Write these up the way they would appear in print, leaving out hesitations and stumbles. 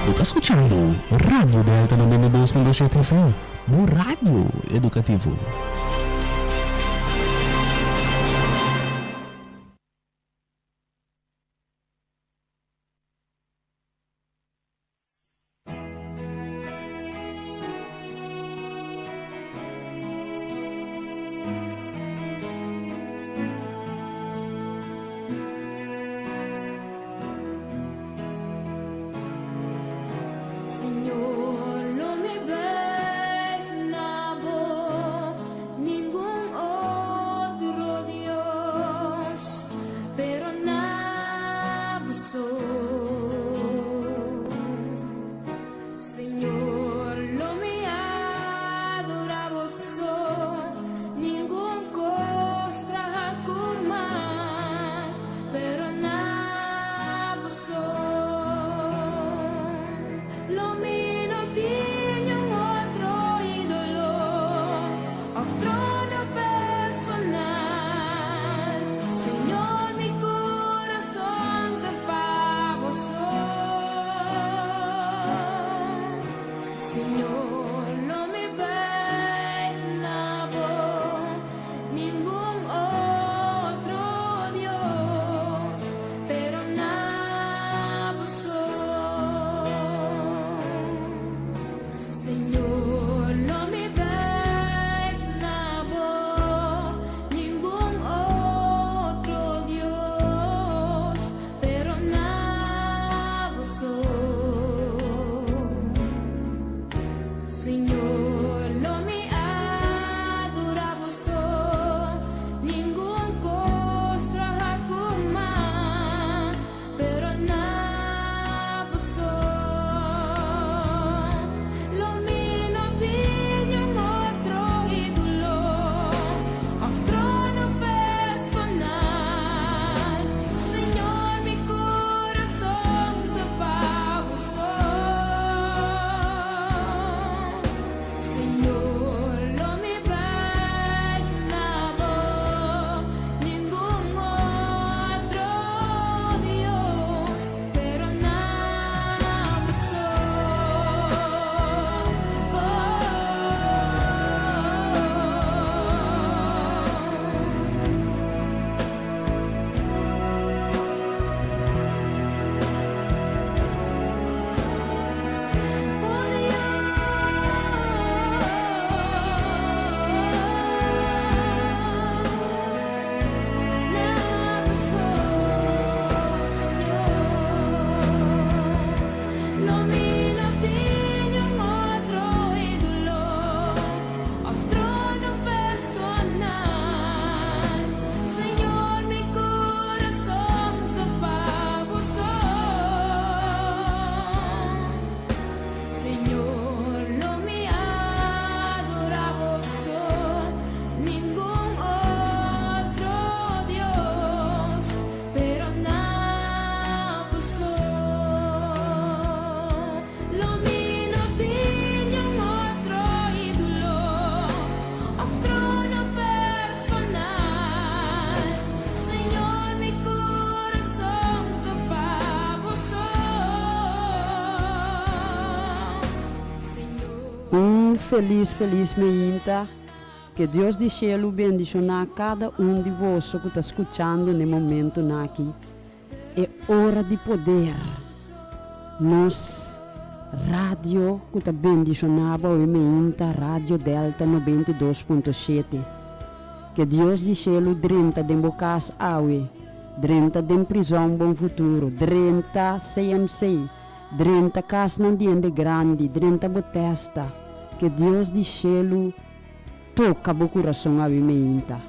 Bo ta skuchando Radio Delta 92.7 FM, bo radio edukativo. Señor, lo mi bek na bo, ningun otro Dios, pero na bo so. Señor, lo mi adora bo so, ningun cos traha cu man, pero na bo so. Lo mi no tin un otro idolo, of trono personal. Señor, mi corazon ta pa bo so. Señor, lo mi bay na bo, ningun otro Dios, pero na bo so. Señor, lo mi bay na bo, ningun otro Dios, pero na bo so. felis felis meinta. Ke Dios di shelu bendishoná kada un di boso ku ta skuchando n'e momentunan aki. E ora di poder. Nos radio ku ta bendishoná bo awe meinta, Radio Delta 92.7. Ke Dios di shelu drenta den bo kas awe, drenta den prizòn Bon Futuro, drenta CMC, drenta kasnan di hende grandi, drenta bo tèsta. Ke Dios di shelu toka bo kurason awe meinta.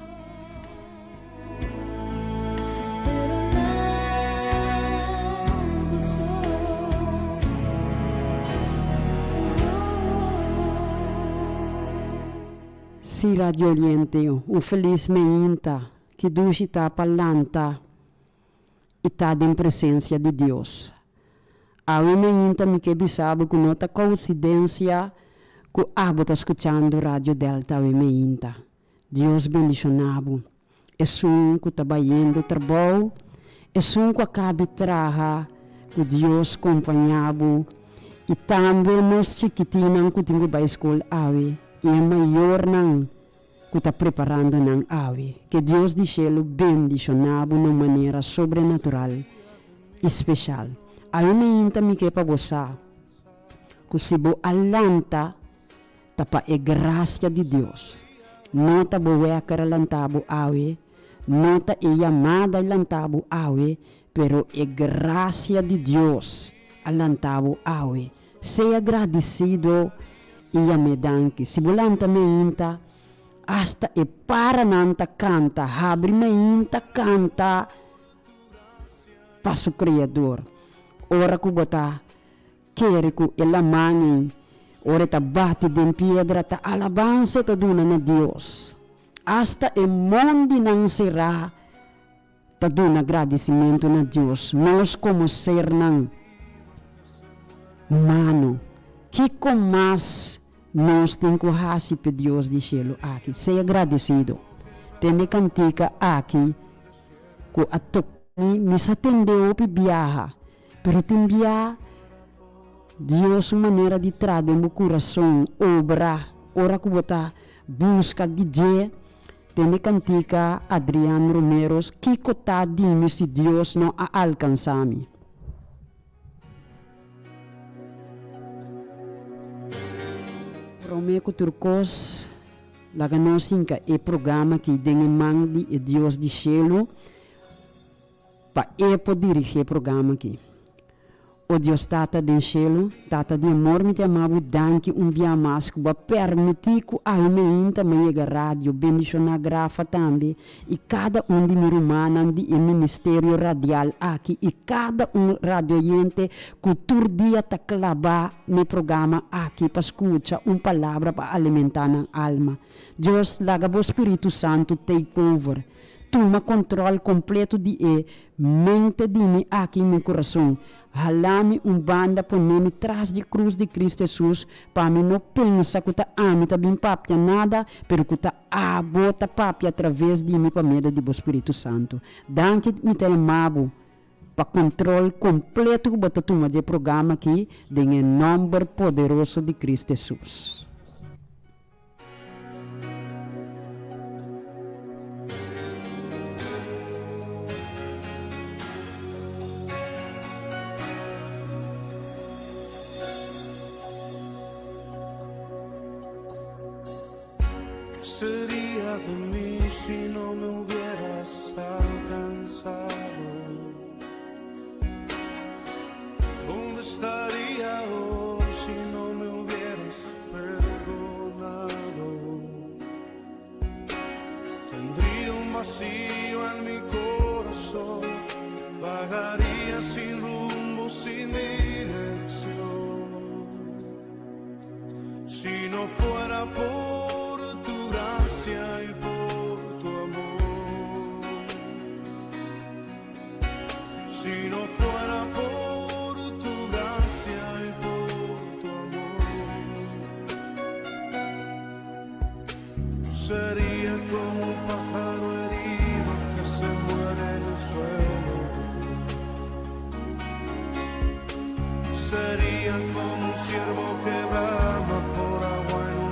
Sí, Radio Oriente, un felis meinta, ki dushi ta pa lanta i ta den presensia di Dios. Awe meinta mi ke bisa bo ku no ta koinsidensia ku abo ta skuchando Radio Delta awe meinta. Dios bendishoná bo. Esun ku ta bayendo trabou, esun ku a kabi traha, ku Dios kompañá bo i tambe nos chikitinnan ku tin ku bai skol awe i e mayornan ku ta preparando nan awe. Ke Dios di shelu bendishoná bo na un manera sobrenatural i speshal. Awe meinta mi ke pa bo sa ku si bo a lanta Ta pa e gracia di Dios. No ta bo wekker a lanta bo awe, no ta e yamada a lanta bo awe, pero e gracia di Dios a lanta bo awe. Sea gradicido y yam'é danki. Si bo lanta meinta, hasta e paranan ta canta, habri meinta canta pa su Creador. Ora cu bo ta Kere ku e laman ei, ora e ta bati den piedra, ta alabansa e ta duna na Dios. Asta e mondinan será ta duna gradisimentu na Dios. Nos komo sernan humano, kiko mas nos tin ku hasi p'e Dios di shelu aki? Sea gradisido. Tende kantika aki ku a toka mi, mi sa tende hopi biaha. Pero tin bia Dios su manera di traha den bo kurason obra ora ku bo ta buska di dje. Tende kantika Adrian Romeros Kiko ta di mi si Dios no a alkansa mi? Prome ku tur kos laga nos hinka e programa aki den e man di e Dios di shelu. Pa E por dirigí e programa aki. O Dios Tata den shelu, Tata di amor mi ta yama Bo danki un bia mas ku Bo a permití ku awe meinta mi a yega radio, bendishoná Grafa tambe i kada un di mi rumannan di e ministerio radial aki i kada un radioyente ku tur dia ta klabá n'e programa aki pa skucha un palabra pa alimentá nan alma. Dios laga Bo Spiritu Santu take over. Tuma control completo di e mente di mi aki i mi curason. Hala mi un banda pone mi tras di cruz di Cristo Jesus pa mi no pensa cu ta ami ta bin papia nada pero cu ta Abo ta papia a traves di mi pa medio di Bo Spiritu Santo. Danki mi ta yama Bo pa control completo cu Bo ta tuma di e programa aki den e nomber poderoso di Cristo Jesus. Seria de mi si no me hubieras alcanzado? Donde estaría hoy si no me hubieras perdonado? Tendría un vacío en mi corazón, vagaría sin rumbo, sin dirección. Si no fuera por tu gracia y por tu amor. Si no fuera por tu gracia y por tu amor. Sería como un pájaro herido que se muere en el suelo. Sería como un ciervo que brama por agua en un.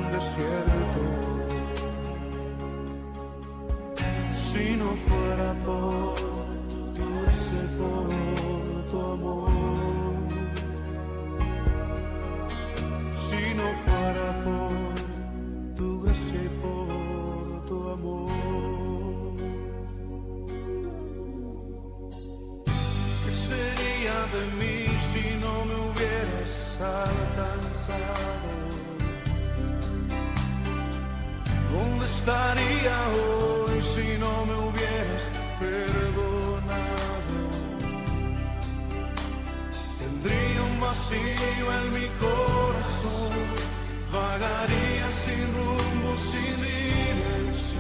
alcanzado, ¿dónde estaría hoy si no me hubieras perdonado? Tendría un vacío en mi corazón, vagaría sin rumbo, sin dirección.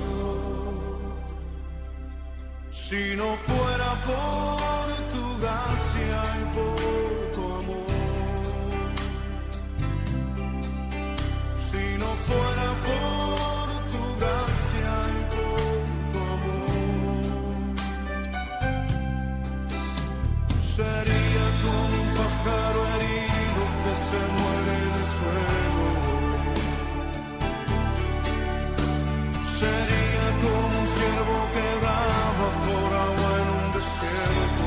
Si no fuera por tu gracia y por tu amor, si no fuera por tu gracia y por tu amor, sería como un pájaro herido que se muere en el suelo. Sería como un ciervo que brama por agua en un desierto.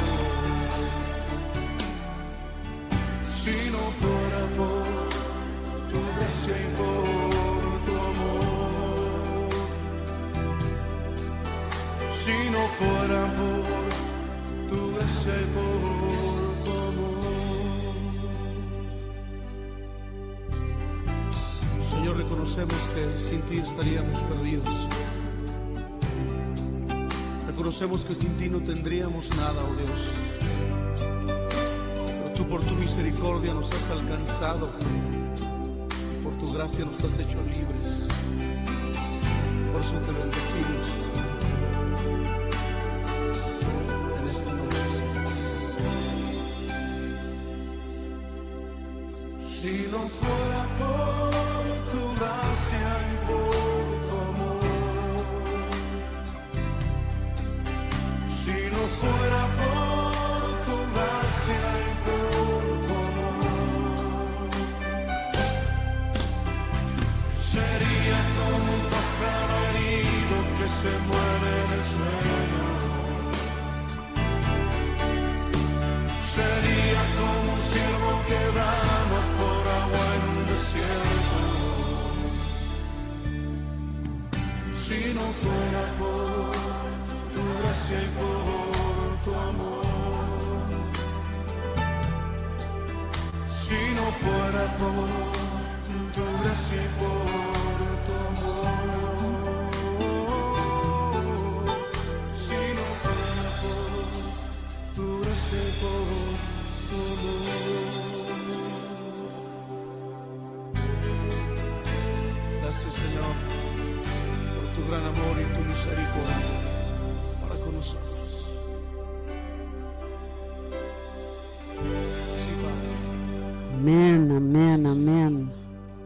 Si no fuera por tu gracia y por tu amor. Si no fuera por tu gracia y por tu amor. Señor, reconocemos que sin ti estaríamos perdidos. Reconocemos que sin ti no tendríamos nada, oh Dios. Pero tú por tu misericordia nos has alcanzado y por tu gracia nos has hecho libres. Por eso te bendecimos en esta noche, Señor. Si no fuera por tu gracia y por tu amor, si no fuera por tu gracia y por tu amor, sería como un pájaro herido que se muere en el suelo. Sería como un ciervo que brama por agua en un desierto. Si no fuera por tu gracia y por tu amor. Si no fuera por tu gracia y por tu amor. Si no fuera por tu gracia y por tu amor. Gracias, Señor, por tu gran amor y tu misericordia para con nosotros. Sí, Padre. Amèn, amèn, amèn.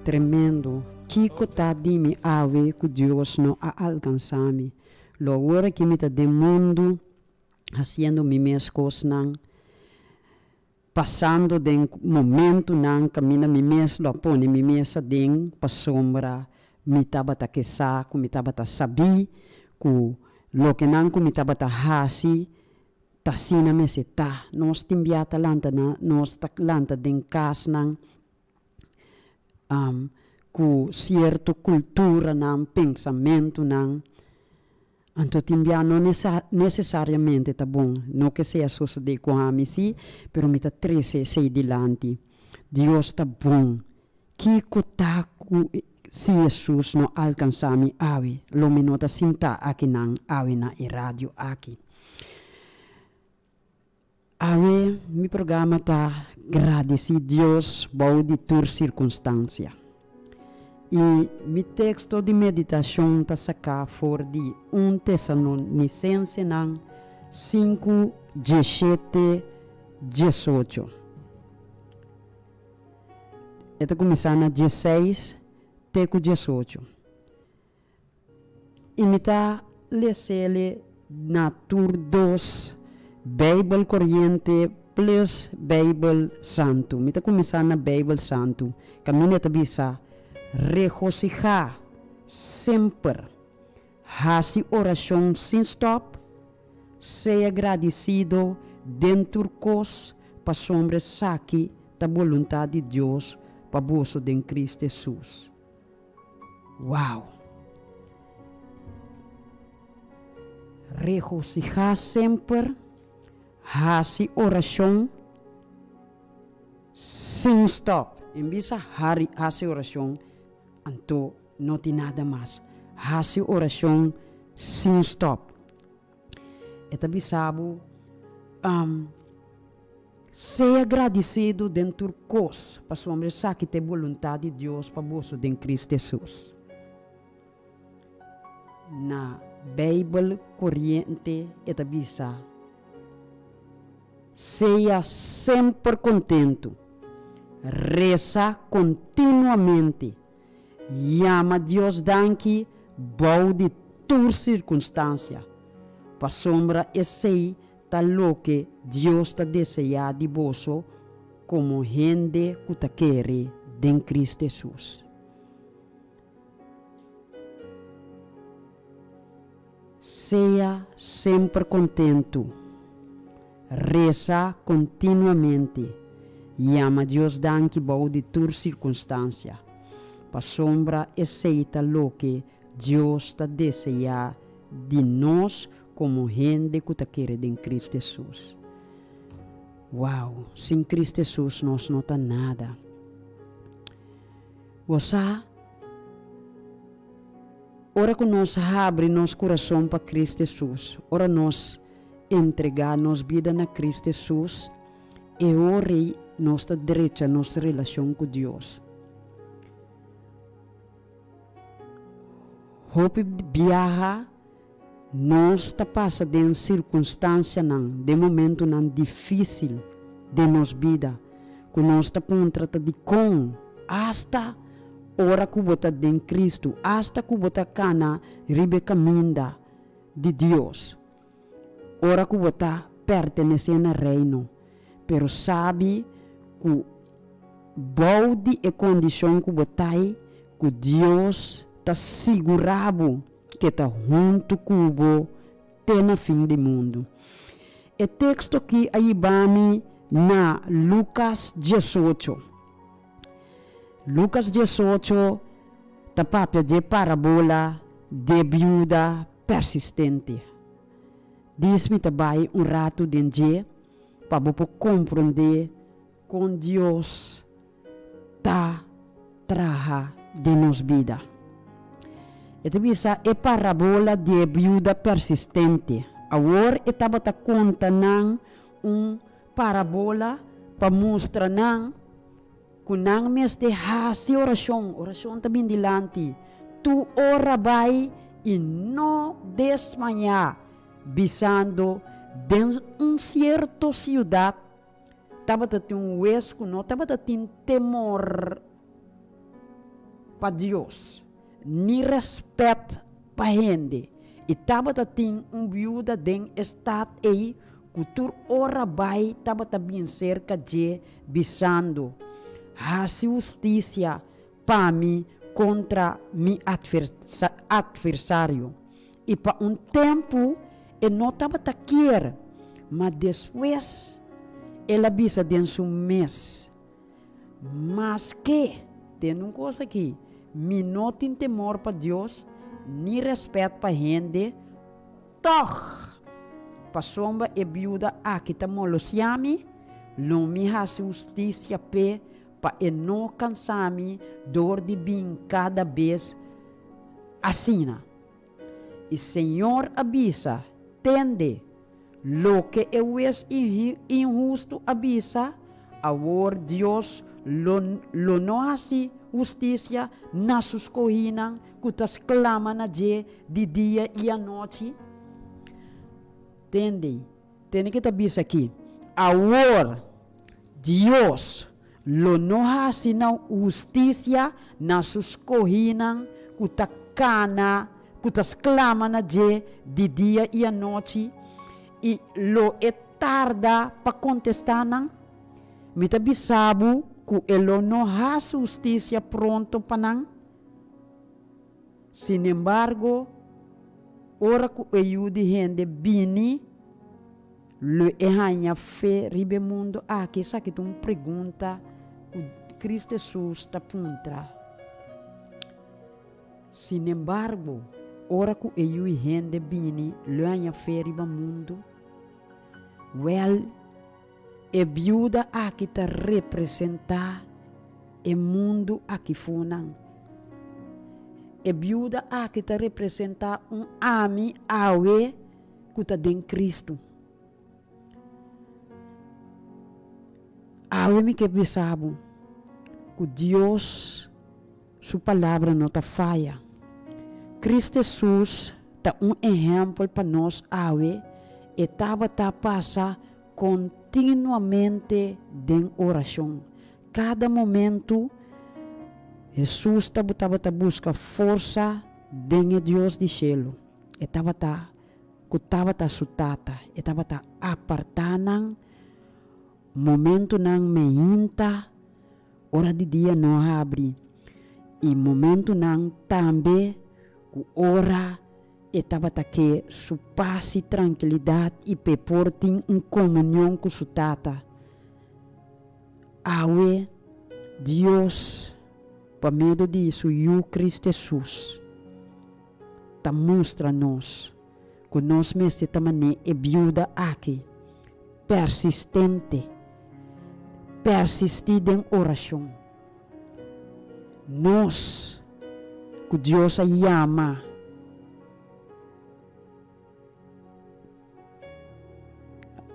Tremendo. Kiko ta di mi awe ku Dios no a alkansá mi. Lo awor ku mi ta den mundu, hasiendo mi mes kosnan, pasando den momentonan kaminda mi mes lo a pone mi mes aden pasobra mi tabata ke sa ku mi tabata sabí ku lokenan ku mi tabata hasi ta asina mester ta. Nos tin bia ta lanta na nos ta lanta den kasnan ku sierto kulturanan, pensamentunan. Anto tin bia no nesesariamente ta bon, no ke sea sosodé ku ami sí, pero mi ta trese esei dilanti. Dios ta bon. Kiko ta ku si Hesus no alkansá mi awe, lo mi no ta sintá akinan awe na e radio aki. Awe mi programa ta Gradisí Dios bou di tur sirkunstansia. I mi teksto di meditashon ta saká for di un Tesalonisensenan sinku diesshete diesocho. E ta kuminsá na diesseis te ku diesocho. I mi ta les'ele na tur dos Beibel Koriente plus Beibel Santu. Mi ta kuminsá na Beibel Santu. Kaminda e ta bisa, Regosihá semper, hasi orashon sin stòp, sea gradisido den tur kos, pasobra esaki ta boluntat di Dios pa boso den Kristu Hesus. Wow! Regosihá semper, hasi orashon. sin stòp. En bisa hari hasi orashon, anto no tin nada mas. Hasi orashon sin stòp. E ta bisa bo, Sea gradisidu den tur kos, pasobra esaki ta e boluntat di Dios pa boso den Kristu Hesus. Na Beibel Koriente e ta bisa, Sea semper kontentu, resa kontinuamente, yama Dios danki bou di tur sirkunstansia, pasobra esei ta loke Dios ta deseá di boso komo hende ku ta kere den Kristu Hesus. Sea semper kontentu. Resa kontinuamente. Yama Dios danki bou di tur sirkunstansia, pasobra esei ta loke Dios ta deseá di nos komo hende ku ta kere den Kristu Hesus. Wow! Sin Kristu Hesus nos no ta nada. Bo sa, ora ku nos habri nos kurason pa Kristu Hesus, ora nos entregá nos bida na Kristu Hesus, e ora ei nos ta drecha nos relashon ku Dios. Hopi biaha nos ta pasa den sirkunstansianan, den momentunan difísil den nos bida, ku nos ta puntra ta dikon asta ora ku bo ta den Kristu, asta ku bo ta kana riba e kaminda di Dios, ora ku bo ta pertenesé na Reino, pero sabi ku bou di e kondishon ku bo ta ei, ku Dios ta sigurá bo ke ta huntu ku bo te na fin di mundu. E teksto aki a yiba mi na Lukas diesocho. Lukas diesocho ta papia dje parabola dje biuda persistente. Dis mi ta bai un ratu den dje pa bo por komprondé Kon Dios ta traha den nos bida. E ta bisa e parabola di e biuda persistente. Awor e tabata konta nan un parabola pa mustra nan ku nan mester hasi orashon. Orashon ta bin dilanti tur ora bai i no desmayá, bisando, Den un sierto siudat Tabata tin un hues ku no tabata tin temor pa Dios ni rèspèt pa hende, i tabata tin un biuda den e stat ei ku tur ora bai tabata bin serka dje bisando, Hasi hustisia pa mi kontra mi atversario. I pa un tempu e no tabata kier, ma despues el a bisa den su mes, Maske, tende un kos aki, mi no tin temor pa Dios ni rèspèt pa hende, tòg, pasobra e biuda aki ta molosiá mi, lo mi hasi hustisia p'e pa e no kansa mi dor di bin kada bes asina. I Señor a bisa, Tende, loke e hues inhustu a bisa, awor Dios lo lo no hasi hustisia na su skohínan ku ta sklama na dje di dia i anochi? Tende, tende ke ta bisa aki, Awor Dios lo no hasi nan hustisia na su skohínan ku ta kana, ku ta sklama na dje di dia i anochi, i lo e tarda pa kontestá nan? Mi ta bisa bo ku e lo no hasi hustisia pronto pa nan. Sinembargo, ora ku e Yu di hende bini, lo e haña fe riba e mundu aki? Esaki ta un pregunta ku Kristu Hesus ta puntra. Sinembargo, ora ku e Yu di hende bini, lo e haña fe riba mundu? Wèl. E biuda aki ta representá e mundu aki funan. E biuda aki ta representá un ami awe ku ta den Kristu. Awe mi ke bisa bo ku Dios Su palabra no ta faya. Cristo Hesus ta un ehempel pa nos awe, e tabata pasa continuamente den oracion. Cada momento Hesus tabata busca forsa den e Dios di cielo. E tabata cu tabata su Tata. E tabata aparta nan momentonan meinta. Ora di dia no habri i momentunan tambe ku ora e tabata ke su pas i trankilidat i p'e por tin un komunion ku su Tata. Awe, Dios, pa medio di su Yu Kristu Hesus, ta mustra nos ku nos mester ta manera e biuda aki, persistente, persistí den orashon. Nos ku Dios a yama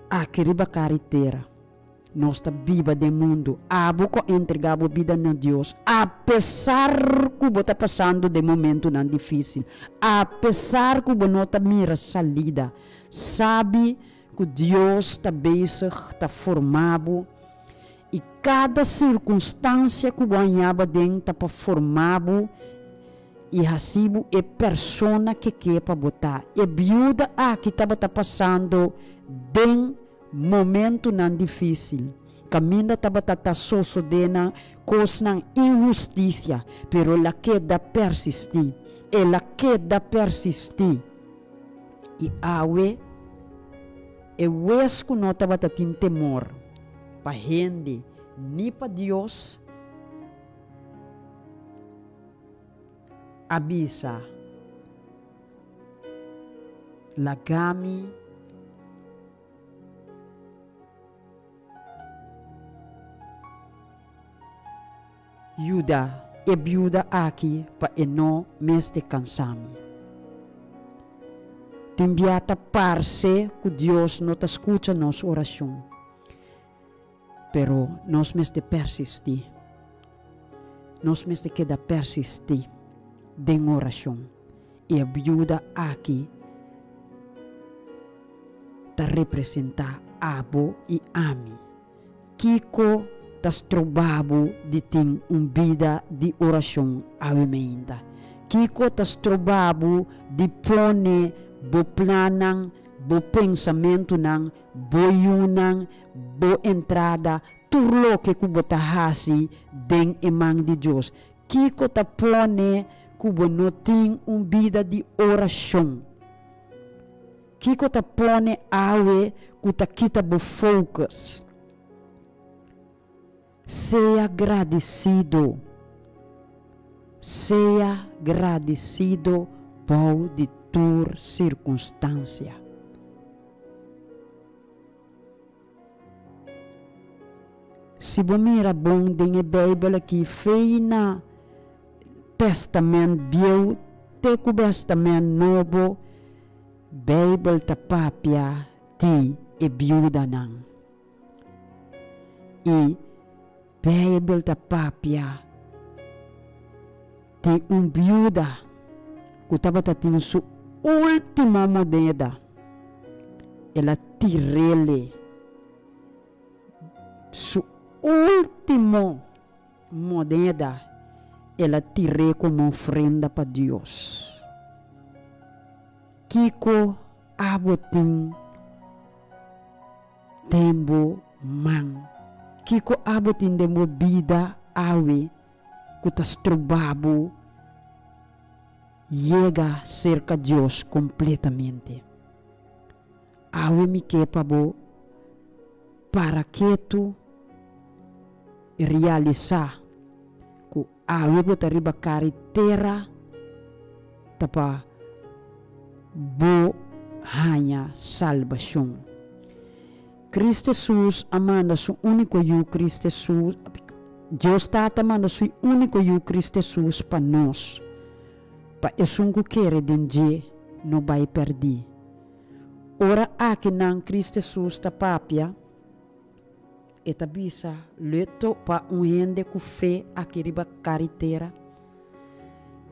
aki riba kara i tera, nos ta biba den mundu. Abo ku a entregá bo bida na Dios, apesar ku bo ta pasando den momentunan difísil, apesar ku bo no ta mira salida, sabi Ku Dios ta bezig ta forma bo i kada sirkunstansia ku bo haña bo aden ta pa forma bo i hasi bo e persona ke ke pa bo ta. E biuda aki tabata pasando den momentunan difísil, kaminda tabata ta sosodé nan kosnan inhustisia, pero el a keda persistí, el a keda persistí. I awe, e wes ku no tabata tin temor pa hende ni pa Dios, a bisa, Laga mi. Yuda e biuda aki pa e no mester kansa mi. Tin bia ta parse ku Dios no ta skucha nos orashon, pero nos mester persistí. Nos mester keda persistí den orashon. I e biuda aki ta representá abo i ami. Kiko ta stroba bo di tin un bida di orashon awe meinta? Kiko ta stroba bo di pone bo plannan, bo pensamentunan, bo yunan, bo entrada, tur loke ku bo ta hasi den e man di Dios? Kiko ta pone ku bo no tin un bida di orashon? Kiko ta pone awe ku ta kita bo focus? Sea gradisido. Sea gradisido bou di tur sirkunstansia. Si bo mira bon den e Beibel aki, fei na Testament Bieu te ku Testament Nobo, Beibel ta papia di e biudanan. I Beibel ta papia di un biuda ku tabata tin su último moneda. El a tir'ele su último moneda, el a tir'é komo ofrenda pa Dios. Kiko abo tin den bo man? Kiko abo tin den bo bida awe ku ta stroba bo yega serka Dios kompletamente? Awe mi ke pa bo para ketu i realisá ku awe bo ta riba kara i tera ta pa bo haña salbashon. Cristo Hesus a manda su úniko Yu Cristo Hesus, Dios Tata a manda su úniko Yu Cristo Hesus pa nos, pa esun ku kere den dje no bai pèrdí. Ora akinan Cristo Hesus ta papia, e ta bisa, Lo e topa un hende ku fe aki riba kari tera?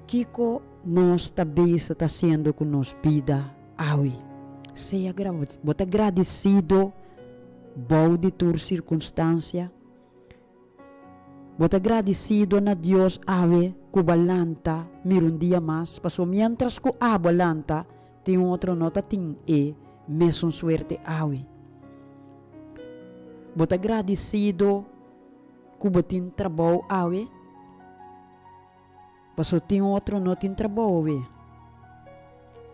Kiko nos ta bisa ta hasiendo ku nos bida awe? Sea bo ta gradisido bou di tur sirkunstansia? Bo ta gradisido na Dios awe ku bo a lanta mira un dia mas? Pasobra miéntras ku abo a lanta, tin otro no ta tin e mesun suerte awe. Bo ta gradisido ku bo tin trabou awe? Paso tin otro no tin trabou awe.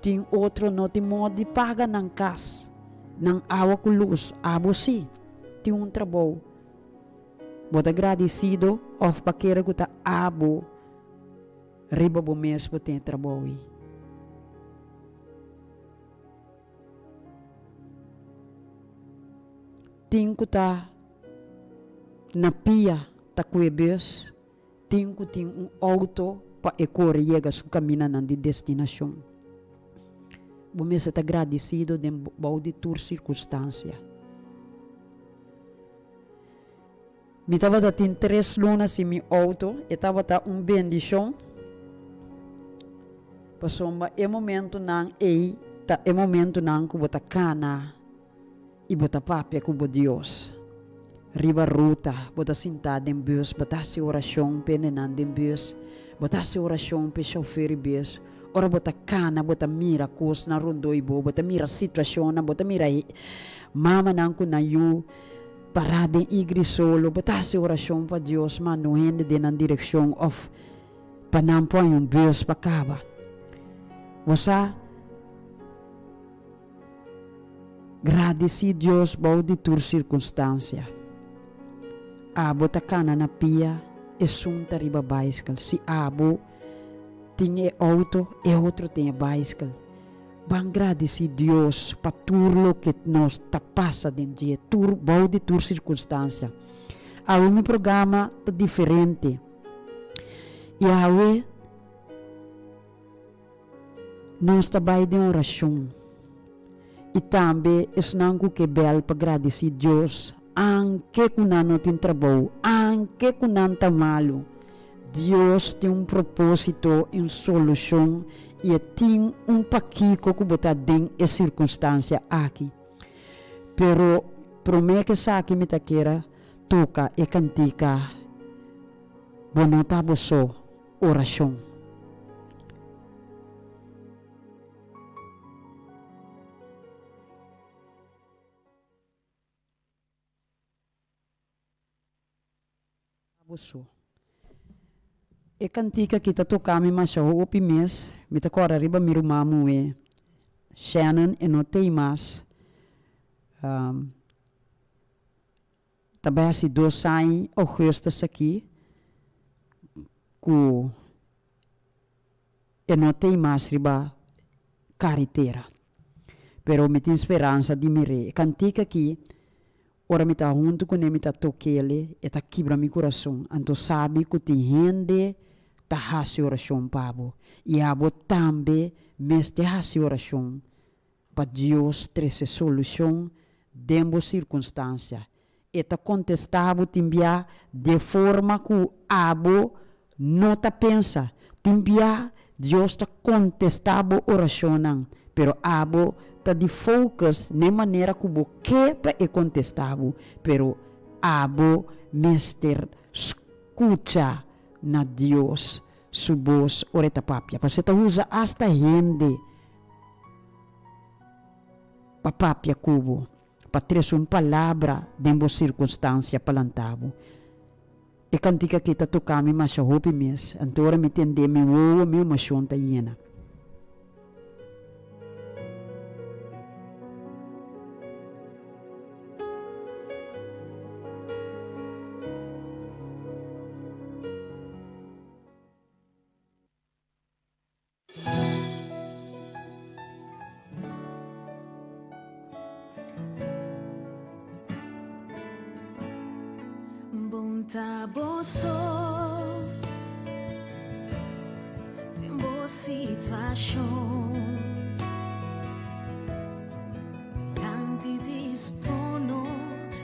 Tin otro no tin modo di paga nan kas, nan awa ku lus. Abo si tin un trabou. Bo ta gradisido òf pa kere ku ta abo riba bo mes bo tin e trabou ei? Tin ku ta na pia ta kue bus. Tin ku tin un outo pa e kore yega su kaminanan di destinashon. Bo mester ta gradisido den bou di tur sirkunstansia. Mi tabata tin tres luna sin mi outo, e tabata un bendishon, pasobra e momentunan ei ta e momentunan ku bo ta kana. I bo ta papia ku bo Dios. Riba ruta, bo ta sintá den bus, bo ta hasi orashon p'e nenan den bus, bo ta hasi orashon p'e shofèr di bus. Ora bo ta kana, bo ta mira kosnan rondó di bo, bo ta mira situashonnan, bo ta mira mamanan ku nan yu pará den igri solo, bo ta hasi orashon pa Dios manda un hende den nan direkshon òf pa nan por haña un bus pa kaba. Bo sa? Gradisí Dios bou di tur sirkunstansia. Abo ta kana na pia, esun ta riba baiskel. Si abo tin e outo, e otro tin e baiskel. Ban gradisí Dios pa tur loke nos ta pasa den dje, tur bou di tur sirkunstansia. Awe mi programa ta diferente i awe. Nos ta bai den orashon i tambe esnan ku ke bèl pa gradisí Dios anke ku nan no tin trabou, anke ku nan ta malu. Dios tin un propósito i un solushon i e tin un pakiko ku bo ta den e sirkunstansia aki. Pero promé ku esaki mi ta kere toka e kantika Bo no ta bo so. Orashon. Boso. E kantika aki ta toka mi masha hopi mes. Mi ta kòrda riba mi ruman muhé Shannon, e no t'ei mas. Ta bai hasi dos aña augustus aki ku e no t'ei mas riba karetera. Pero mi tin speransa di mir'é. E kantika aki, ora mi ta huntu kuné mi ta tok'el, e ta kibra mi kurason. Anto sabi ku tin hende ta hasi orashon pa bo. I abo tambe mester hasi orashon Pa Dios trese solushon den bo sirkunstansia. E ta kontestá bo tin bia den forma ku abo no ta pensa. Tin bia Dios ta kontestá bo orashonnan, pero abo ta di focus n'e manera ku bo ke pa e kontestá bo. Pero abo mester skucha na Dios su bos ora e ta papia. Pasobra e ta usa asta hende. Pa papia ku bo, pa trese un palabra den bo sirkunstansia pa lanta bo. E kantika aki ta toka mi masha hopi mes, anto ora mi tend'é mi wowo mi emoshon ta yena. Bon ta bo so den bo situashon. Dilanti di su trono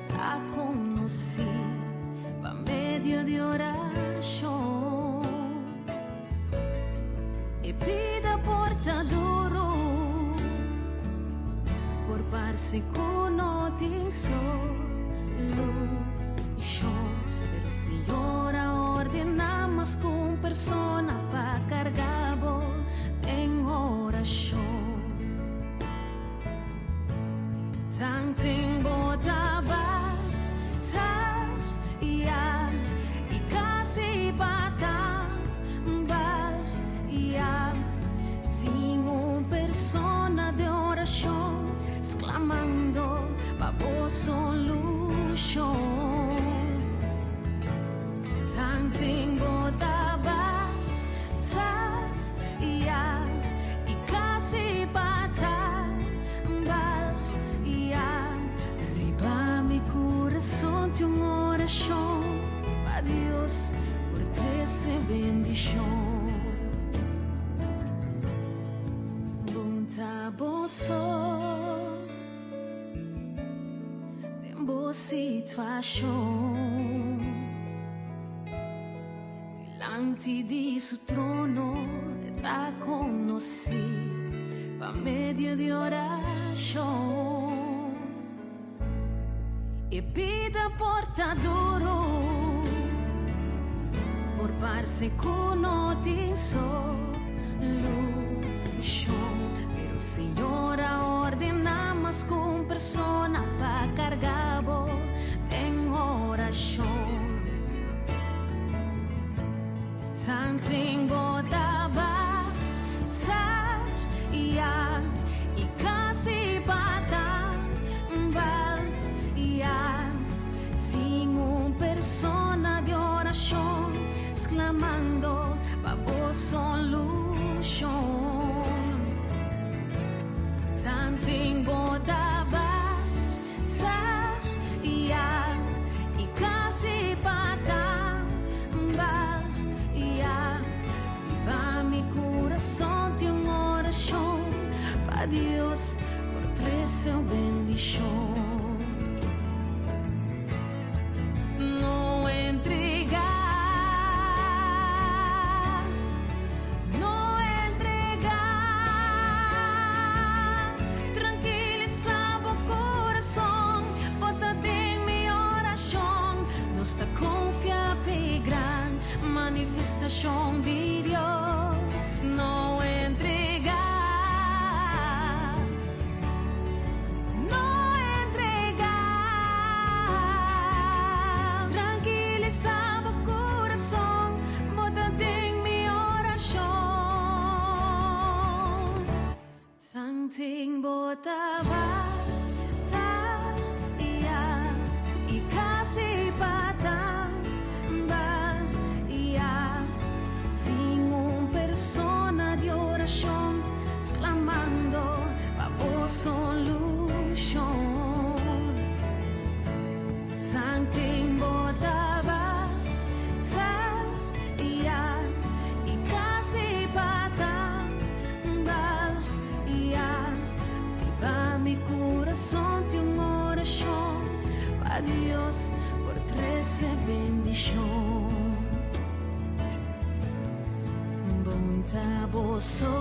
ta konosí pa medio di orashon. E bida por ta duru, por parse ku no tin solushon, pero Señor a ordená mas ku un persona pa karga bo den orashon. Tanten bo ta bataya i kasi b'a tambaliá, tin un persona den orashon sklamando pa bo solushon. Tanten bo ta bataya i kasi b'a tambaliá, riba mi kurason tin un orashon pa Dios por trese bendishon. Bon ta bo so den bo situashon. Dilanti di su trono ta konosí pa medio di orashon. E bida por ta duru, por parse ku no tin solushon, pero Señor a ordená mas ku un persona pa karga bo den orashon. Tanten bo ta bataya i kasi b'a tambaliá, tin un persona den orashon sklamando pa bo solushon. Tanten bo ta bataya i kasi b'a tambaliá, riba mi kurason tin un orashon pa Dios por trese bendishon. No entregá, no entregá. Trankilisá bo kurason, bo ta den mi orashon. Nos ta konfia p'e gran manifestashon di Dios. No entregá, no entregá. Trankilisá bo kurason, bo ta den mi orashon. Tanten bo ta bataya i kasi b'a tambaliá, tin un persona den orashon sklamando pa bo solushon. Tanten bo ta bataya i kasi b'a tambaliá, riba mi kurason tin un orashon pa Dios por trese bendishon. Bon ta bo so,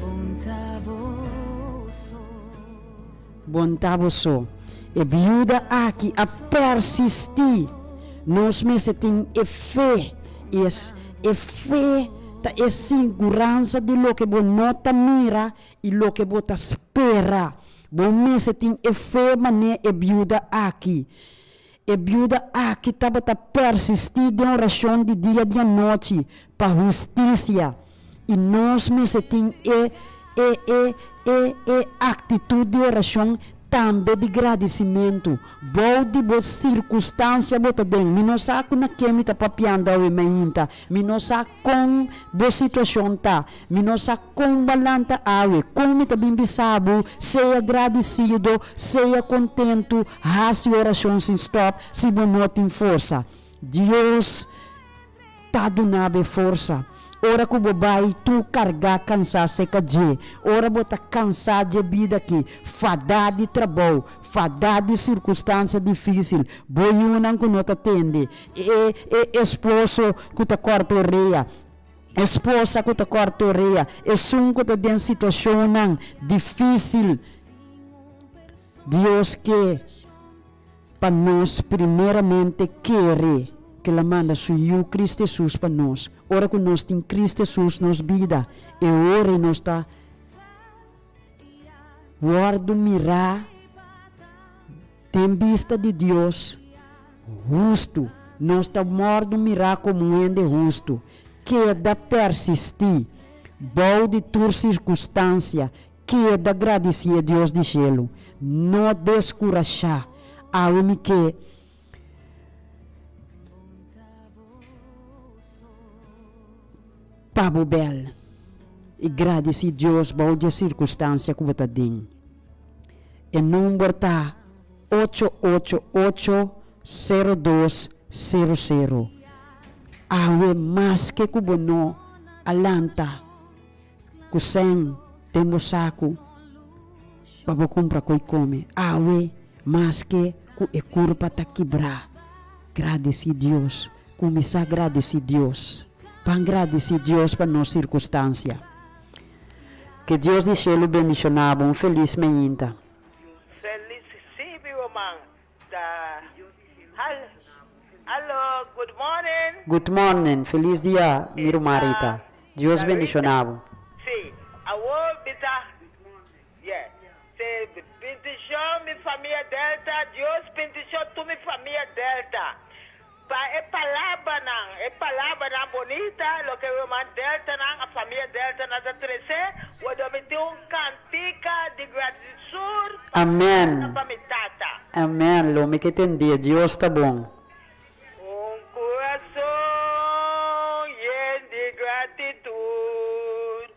bon ta bo so. Bon ta bo so. E biuda aki a persistí. Nos mester tin e fe. I es e fe ta e siguransa di loke bo no ta mira i loke bo ta spera. Bo mester tin e fe manera e biuda aki. E biuda aki tabata persistí den orashon di dia di anochi pa hustisia. I nos mester tin e e e e e aktitut di orashon. tambe di gradisimentu. Bou di bo sirkunstansia bo ta den. Mi no sa ku na ken mi ta papiando awe mainta. Mi no sa kon bo situashon ta. Mi no sa kon bo a lanta awe. Kon mi ta bin bisa bo, sea gradisido, sea kontentu, hasi orashon sin stòp si bo no tin forsa. Dios ta duna bo e forsa. Ora ku bo bai tur kargá kansá seka dje, ora bo ta kansá dje bida aki, fadá di trabou, fadá di sirkunstansia difísil, bo yunan ku no ta tende, e e esposo ku ta kòrta orea, esposa ku ta kòrta orea, esun ku ta den situashonnan difísil, Dios ke. Pa nos primeramente kere ku El a manda Su Yu Cristo Hesus pa nos. Ora ku nos tin Cristo Hesus nos bida, e ora ei nos ta wòrdu mirá den bista di Dios hustu. Nos ta wòrdu mirá komo un hende hustu. Keda persistí bou di tur sirkunstansia. Keda gradisí e Dios di shelu. No deskurashá. Awe mi ke pa bo bèl i gradisí Dios bou dje sirkunstansia ku bo ta den. E number ta ocho ocho ocho sero dos sero sero. Awe maske ku bo no a lanta. Ku sèn den bo saku pa bo kumpra koi kome awe maske ku e kurpa ta kibrá. Gradisí Dios. Kuminsá gradisí Dios. Ban gradisí Dios pa nos sirkunstansia. Ke Dios di shelu bendishoná bo. Un felis meinta. Felis sí mi ruman ta Hallo good morning. Good morning felis dia mi ruman Rita Dios bendiciona bo. Si awor mi ta yeah si bendicion mi famia Delta Dios bendicion tur mi famia Delta pa e palabranan e palabranan bonita loke ruman Deltanan a famia Deltanan ta trece worde mi tin un cantica di gratitud pa mi Amen pa mi tata. Amen lo mi ke tendé Dios ta bon. Un kurason yen di gratitut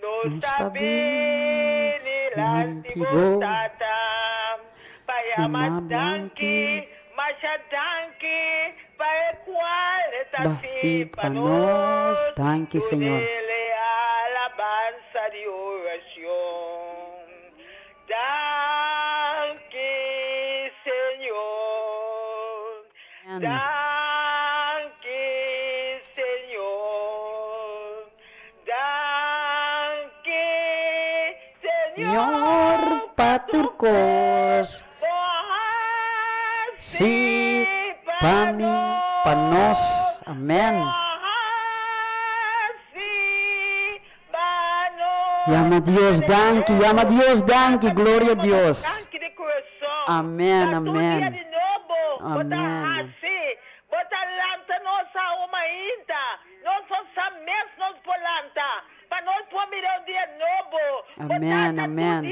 nos ta bini lanti bo Tata pa yama danki, masha danki pa e kual e ta si pa nos, dunele alabansa di orashon. Danki Señor, danki Señor, danki Señor pa tur kos bo a hasi hasi pa mi, pa nos. Amen. Bo a hasi Yama Dios danki, yama Dios danki, gloria Dios. Amen, amen. Amen. Amen, amen.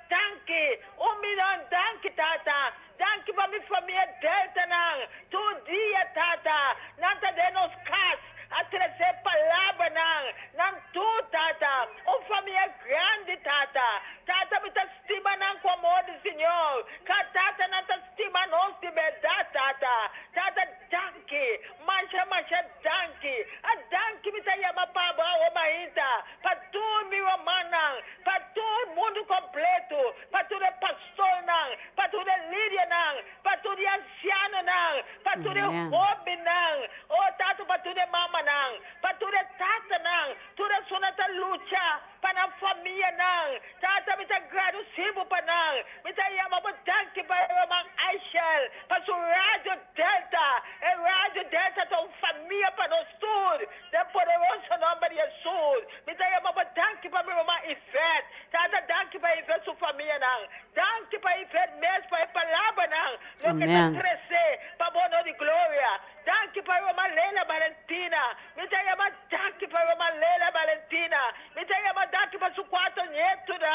Danki, un miron danki Tata, danki pa mi famia Deltanan, tur dia Tata, nan ta den nos kas a trese palabranan, nan tur Tata, un famia grandi Tata, Tata mi ta stima nan ku amor di Señor, ka Tata nan ta stima nos di bèrdat Tata, Tata danki, masha masha danki, a danki mi ta yama pa bo awo mainta, pa tur mi rumannan, Pa tur mundu kompletu, pa tur e pastornan, pa tur e lidernan, pa tur e ansianonan, pa tur e hóbennan, o Tata, pa tur e mamanan, pa tur e tatanan, tur esunnan ta lucha pa nan famianan. Tata, mi ta gradusí Bo pa nan. Mi ta yama Bo danki pa e ruman Aishel, pa su Radio Delta. E Radio Delta ta un famia pa nos tur. Den poderoso nomber di Hesus, mi ta yama bo danki pa mi ruman Yvette. Tata, danki pa Yvette su famianan. Danki pa Yvette mes pa e palabranan loke ta Amen. trece pa bo no di gloria. Danki pa ruman Leila Valentin.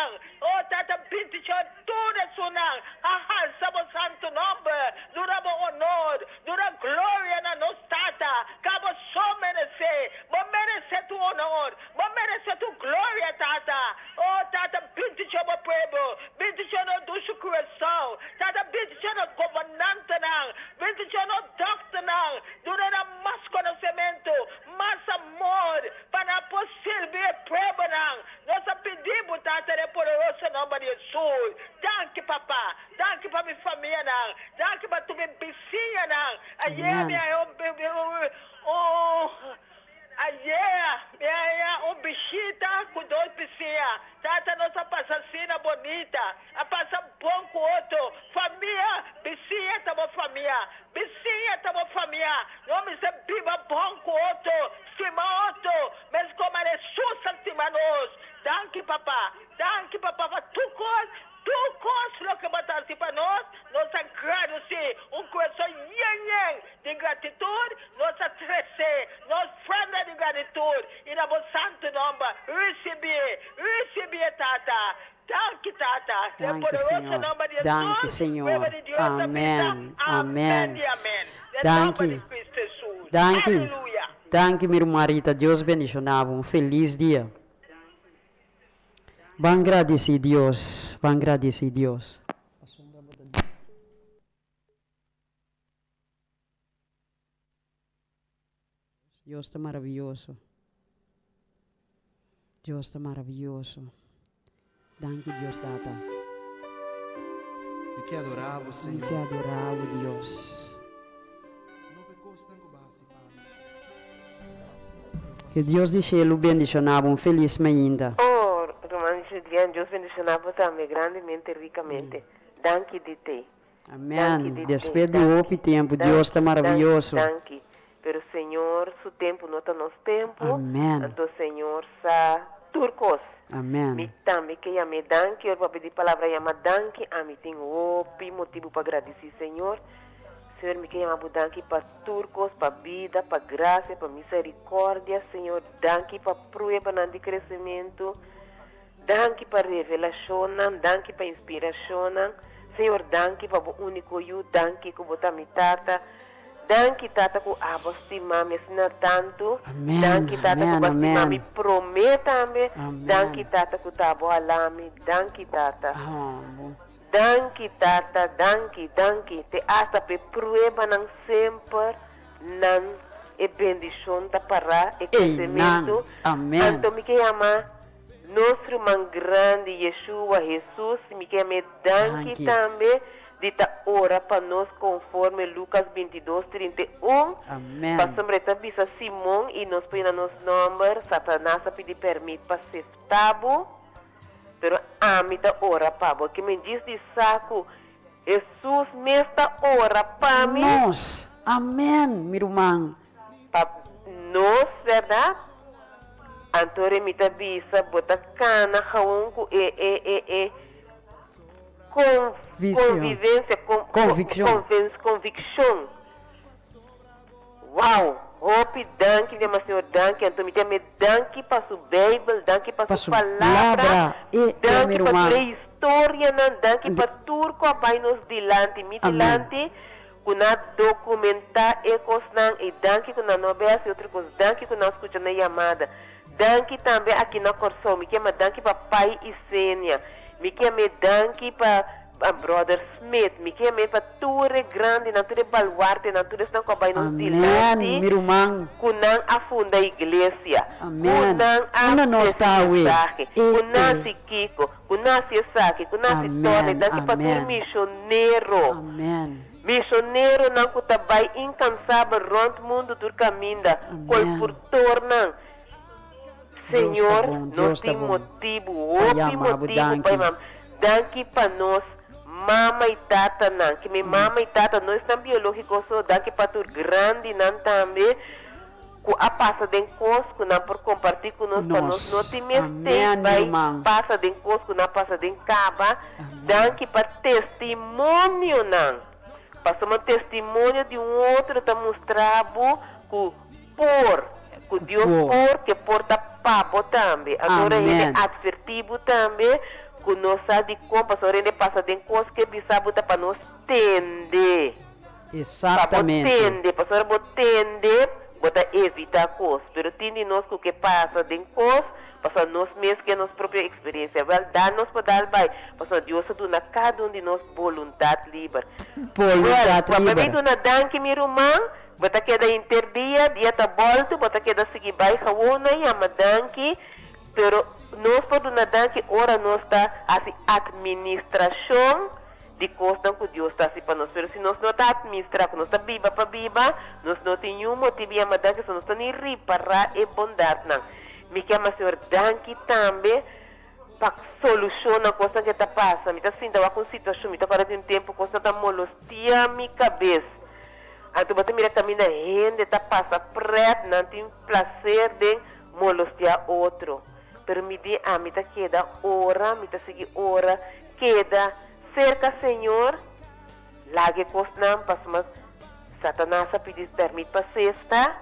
nan. Oh Tata bendicion tur esunnan a halsa bo santu nomber, duna bo honor, duna gloria na nos Tata, ka bo so merece, bo merece tur honor, bo merece tur gloria Tata. Oh Tata bendicion bo pueblo, bendicion nos dushi Curaçao, Tata bendicion nos gobernantenan, bendicion nos dokternan, duna nan mas konosementu, mas amor, pa nan por sirbi e pueblonan. Nos a pidi bo, Tata, den poderoso nomber di Hesus. Danki, Papa. Danki pa mi famianan. Danki pa tur mi bisiñanan. Ayer mi a un ayer mi a haña un bishita ku dos bisiña. Tata, nos a pasa asina bonita. A pasa bon ku otro. Famia, bisiña ta bo famia. Bisiña ta bo famia. No mester biba bon ku otro, stima otro, meskos manera Hesus a stima nos. Danki Papa, danki Papa pa tur kos, tur kos loke bo ta hasi pa nos. Nos a gradusí un kurason yen yen di gratitut. Nos a trese nos ofrenda di gratitut i na bo santu nòmber risibí, risibí e Tata. Danki Tata, den Danki poderoso Señor. nomber di Danki Hesus, Señor. pueblo di Dios ta bisa, Amen. Amen Amen. i amen. Den nomber Danki. di Cristo Hesus. Danki. Aleluya. Danki mi ruman Rita. Dios bendiciona bo. Un feliz dia. Ban gradeci Dios. Ban gradeci Dios. Dios ta maraviyoso. Dios ta maraviyoso. Danki Dios Tata. Mi ke adorá bo, Mi Señor. ke adorá bo, Dios. No pe kosnan ku bo hasi pa mi. Ke Dios di shelu bendishoná bo. Un felis mainta. Oh, ruman Julian, Dios bendishoná bo tambe grandemente, rikamente. Danki di te. Amen. Despues di hopi tempu, Dios ta maraviyoso. Danki. Pero Señor su tempu no ta nos tempu. Amen. Anto Señor sa tur kos. Amen. Mi tambe ke yam'é danki. Ora papia di palabra yama danki, ami tin hopi motibu pa gradisí Señor. Señor, mi ke yama bo danki pa tur kos, pa bida, pa grasia, pa misericordia. Señor, danki pa pruebanan di kresementu. Danki pa revelashonnan, danki pa inspirashonnan. Señor, danki pa bo úniko Yu, danki ku bo ta mi Tata. Danki, Tata, ku abo a stima mi asina tantu. Amèn, Danki, Tata, ku amèn, bo a stima amèn. mi promé tambe. Amèn. Danki, Tata, ku ta abo hala mi. Danki, Tata. Amo. Danki, Tata, danki, danki. Te asta p'e pruebanan semper nan e bendishon ta pará, e Einan. kresementu. Amèn. Anto mi ke yama Nos ruman grandi Yeshua Hesus mi ke me danki Danki. tambe di ta ora pa nos konforme Lukas 22, 31, Amen. pasobra e ta bisa Simon i nos por yena nos nòmber, Satanas a pidi pèrmit pa sefta bo, pero ami ta ora pa bo. Ke men djis di sa ku Hesus mes ta ora pa mi. Nos. Amen, mi ruman. Pa nos, bèrdat? Anto Remi ta bisa, Bo ta kana gewoon ku e e e e con Vision. convivencia, con Conviccion. conven conviccion. Wow! Hopi danki den Señor, danki. Anto mi ta me danki pa su Bijbel, danki pa Pa su su palabra, palabra. E e mi danki pa ruman. tur e historianan, danki pa tur ku a bai nos dilanti, mi Amen. dilanti. Ku nan a dokumentá e kosnan i danki ku nan no a bai hasi otro kos. Danki ku nan a skucha nan yamada. Danki tambe aki na Kòrsou. Mi ke yama danki pa Pai i Senia. Mi ke yam'é danki pa Bròder Smith. Mi ke yam'é pa tur e grandinan, tur e baluartenan, tur esnan ku a bai nos Amèn, dilanti mi ruman. ku nan a funda iglesia, ku Amèn. nan a Unda nos trese ta awe? mensahe, E, ku nan e. hasi kiko. Ku nasi esaki, ku nasi tòne, Amen, danki pa tur amen. mishonero. Amen. Mishoneronan ku ta bai inkansabel rònt mundu tur kaminda, Amen. kolpurtornan. Dios ta Señor, bon, nos Dios ta tin bon. motibu, Pa hopi yama bo motibu pa danki. yama. Danki pa nos mama i tatanan, ki mi mama i tata no esnan biológiko so, danki pa tur grandinan tambe. Ku a pasa den kos ku nan por kompartí ku nos pa nos no Nos. tin mester Amèn, mi bai ruman. pasa den kos ku nan a pasa den kaba. Amèn. Danki pa testimonionan. Pasobra un testimonio di un otro ta mustra bo ku por, ku Ku Dios por. por, ke por ta pa bo tambe. Anto ora hende Amèn. atvertí bo tambe. ku no sa dikon pasobra hende pasa den kos ke bisa bo ta pa nos tende. Pa bo Exactamente. tende, pasobra bo tende bo ta evita kos, pero tin di nos ku ke pasa den kos pasobra nos mes ke nos propio eksperensia. Wèl, dal nos por dal bai, pasobra Dios a duna kada un di nos boluntat liber. Wèl, Boluntat pa mi liber. duna danki mi ruman, bo ta keda henter dia, dia ta bòltu, bo ta keda sigui bai gewon na yama danki, pero nos por duna danki ora nos ta hasi atministrashon di kosnan ku Dios ta hasi pa nos. Pero si nos no ta atministrá, ku nos ta biba pa biba, nos no tin niun motibu yama danki, so nos ta ni ripará e bondatnan. Mi ke ama Señor danki tambe pa solushon na kosnan ke ta pasa. Mi ta sinta wak un situashon, mi ta kòrda di un tempu kosnan ta molostia mi kabes. Anto bo ta mira kaminda hende ta pasa prèt, nan tin plaser den molostiá otro. Pero mi di ami ta keda ora, mi ta sigui ora, keda serka Señor, laga e kosnan pasobra Satanas a pidi pèrmit pa sesta,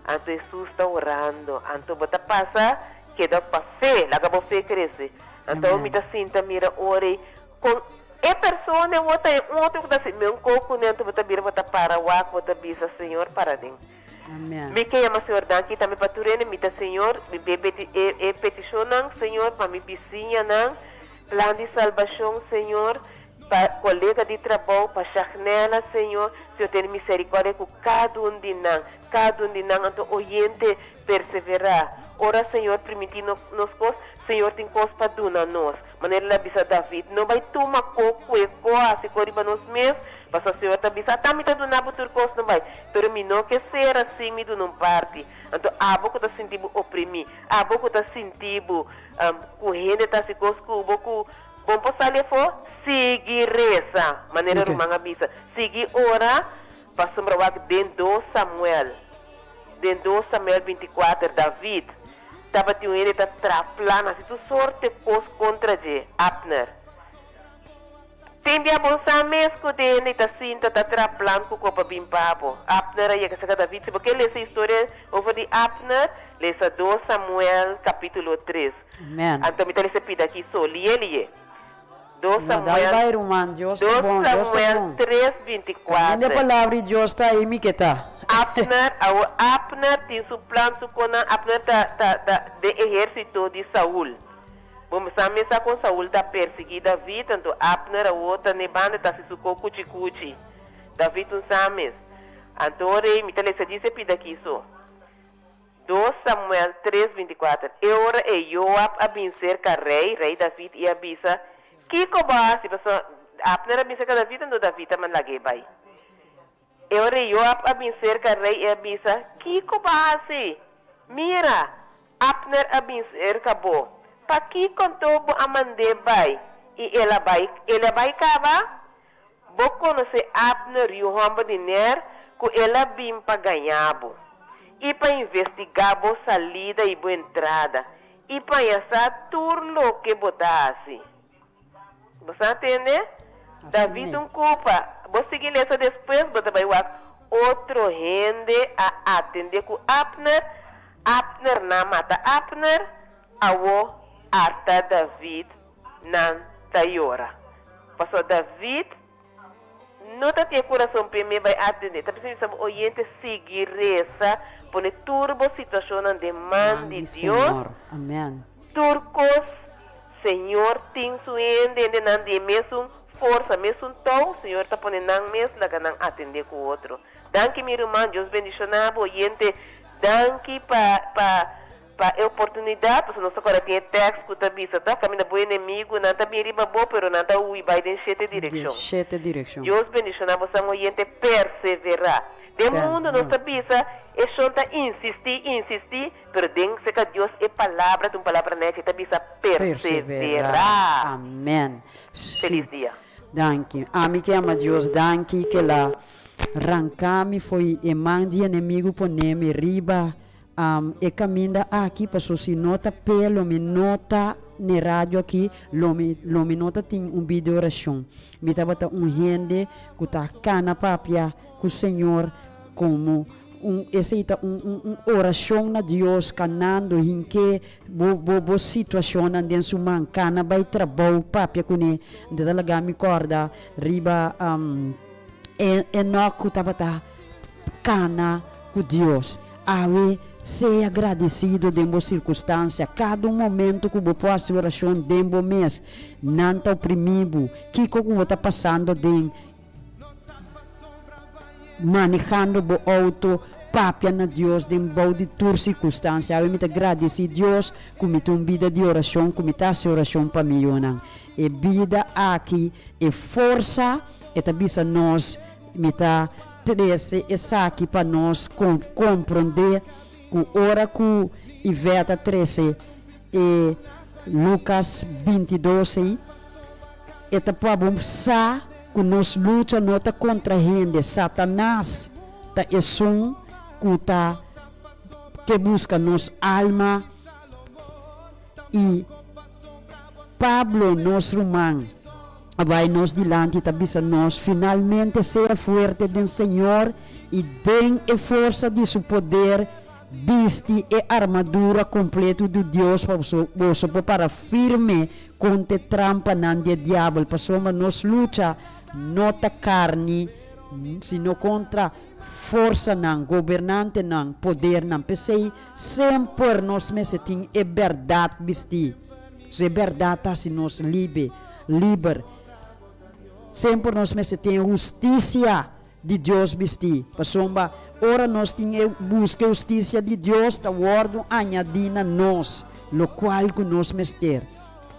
anto Hesus ta orando. Anto bo ta pasa keda pa fe, laga bo fe krese. Anto mi ta sinta mira ora ei kon e persona e wou ta e otro ku ta hasi meun kos kuné, anto bo ta bira bo ta para wak, bo ta bisa Señor para den. Mi ke yama Señor danki tambe pa tur hende, mi ta Señor, mi be e e petishonnan Señor pa mi bisiñanan, plan di salbashon Señor, pa kolega di trabou, pa Shagnella Señor, Señor tene misericordia ku kada un di nan, kada un di nan, anto oyente perseverá, ora Señor primintí nos nos kos, Señor tin kos pa duna nos, manera el a bisa David, no bai tuma ko kue ko hasi ko riba nos mes, Pasobra Señor ta bisa, Ata mi ta duna bo tur kos no bai, pero mi no ke ser asin mi duna un parti. Anto abo ku ta sinti bo oprimí, abo ku ta sinti bo ku hende ta hasi kos ku bo ku bon por sali afó, sigui resa, manera ruman a bisa, sigui ora, pasobra wak den dos Samuel, den dos Samuel 24, David tabatin un hende ta traha plan, hasi tur sorte kos kontra dje, Abner. Tin bia bon sa mes ku den i ta sinta ta tra plan ku kopa bin pa bo. Abner a yega serka David. Si bo ke lesa historia over di Abner, lesa dos Samuel kapitulo tres. Amen. Anto mi ta lesa pida aki so. Liye liye. Dos No, dal Samuel, bai ruman, Dios ta dos bon, Dios ta Samuel bon. tres binti Kaminda e kuater. palabra di Dios ta ei mi ke ta. Abner, awor Abner tin su plan su konan Abner ta ta ta den ehersito di Saul. Bo sa mesa kon Saul ta persiguí David, anto Abner awor ta n'e banda ta hasi su ko kuchi-kuchi. David un sa mes. Anto rei, mi ta lesa djis e pida akí so. Dos Samuel tres, 24 E ora ei Joab a bin serka rei, rei David, i a bisa, Kiko bo a hasi? Pasobra Abner a bin serka David, anto David a manda lag'é bai. E ora ei Joab a bin serka rei i a bisa, Kiko bo a hasi? Mira! Abner a bin serka bo. Pakiko anto bo a mand'é bai? I el a bai. El a bai kaba? Bo konosé Abner, yu hòmber di Ner, ku el a bin pa gaña bo, i pa investigá bo salida i bo entrada, i pa haña sa tur loke bo ta hasi. Bo sa tende? David un culpa. Bo sigui lesa despues bo ta bay wak otro hende a atende cu Abner, Abner nan mata Abner, awo ata David nan ta yora. Pasobra David no ta tin e curason p'e me bay atende. Ta bisa mi sa bo oyente sigui resa, pone tur bo situacionnan den man di Dios. Amen. Tur cos Señor tin su hende, hendenan di e mesun forsa, mesun tou, Señor ta pone nan mes laga nan atende ku otro. Danki mi ruman, Dios bendiciona bo oyente, danki pa pa pa e oportunidad, pasobra nos ta kòrda tin e tekst ku ta bisa ta kaminda bo enemigunan ta bin riba bo pero nan ta hui bai den shete direkshon. Shete direkshon. Dios bendiciona bo san oyente, persevera. Den mundo nos ta bisa e shon ta insisti, insisti, Pero den serka Dios e palabra ta un palabra nechi, e ta bisa perseverá. Amen. Felis dia. Danki. Ami ke ama Dios danki ke la ranka mi fo'i e man di enemigu pone mi riba e kaminda aki paso si no ta p'e lo mi no ta n'e radio aki lo mi lo mi no ta tin un bida di orashon. Mi tabata un hende ku ta kana papia ku Señor komo. un esei ta un un un orashon na Dios kanando hink'é bo bo bo situashonnan den su man kana bai trabou papia kuné anto ta laga mi kòrda riba e Enoch ku tabata kana ku Dios. Awe sea gradisido den bo sirkunstansia kada un momento ku bo por hasi orashon den bo mes nan ta oprimi bo kiko ku bo ta pasando den Manehando bo auto, papia na Dios den bou di tur circunstancia. Awe mi ta gradici Dios cu mi tin un bida di oracion, cu mi ta haci oracion pa mi yunan. E bida aki, e forsa, e ta bisa nos, mi ta trece esaki pa nos compronde cu ora cu Yvette a trece e Lucas 22 ei, E ta pa bo sa ku nos lucha no ta kontra hende, Satanas ta esun ku ta ke buska nos alma i Pablo nos ruman a bai nos dilanti ta bisa nos, Finalmente sea fuerte den Señor i den e forsa di su poder. Bisti e armadura kompleto di Dios pa boso por para firme kontra e trampanan di e diabel, pasobra nos lucha no ta karni, sino kontra forsanan, gobernantenan, podernan. P'esei, semper nos mester tin e bèrdat bistí. E bèrdat ta hasi nos libe, liber. Semper nos mester tin e hustisia Di Dios bistí. Pasobra ora nos tin e buska e hustisia di Dios ta wòrdu añadí na nos lokual ku nos mester,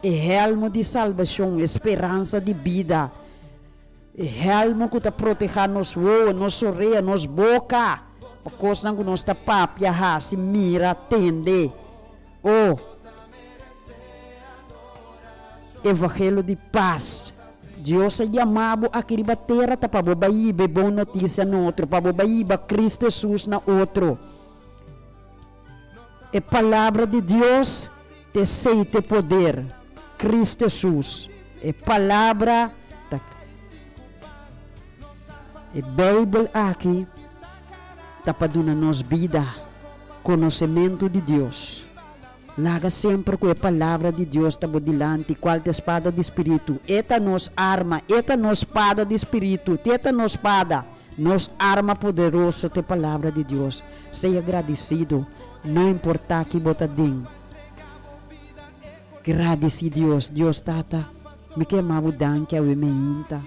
e hèlmo di salbashon, e speransa di bida, e hèlmo ku ta protehá nos wowo, nos orea, nos boka pa kosnan ku nos ta papia, hasi, mira, tende. O Evangelio di pas. Dios a yama bo aki riba tera ta pa bo bai hiba e bon notisia na otro, pa bo bai hiba Cristo Hesus na otro. E palabra di Dios ta esei ta e poder, Cristo Hesus. E palabra ta e Bijbel aki ta pa duna nos bida, konosementu di Dios. Laga semper ku e Palabra di Dios ta bo dilanti, kual ta e spada di spiritu. E ta nos arma, e ta nos spada di spiritu, te ta nos spada, nos arma poderoso ta e Palabra di Dios. Sea gradisido, no importá ki bo ta den. Gradisí Dios. Dios Tata, mi ke ama bo danki awe meinta.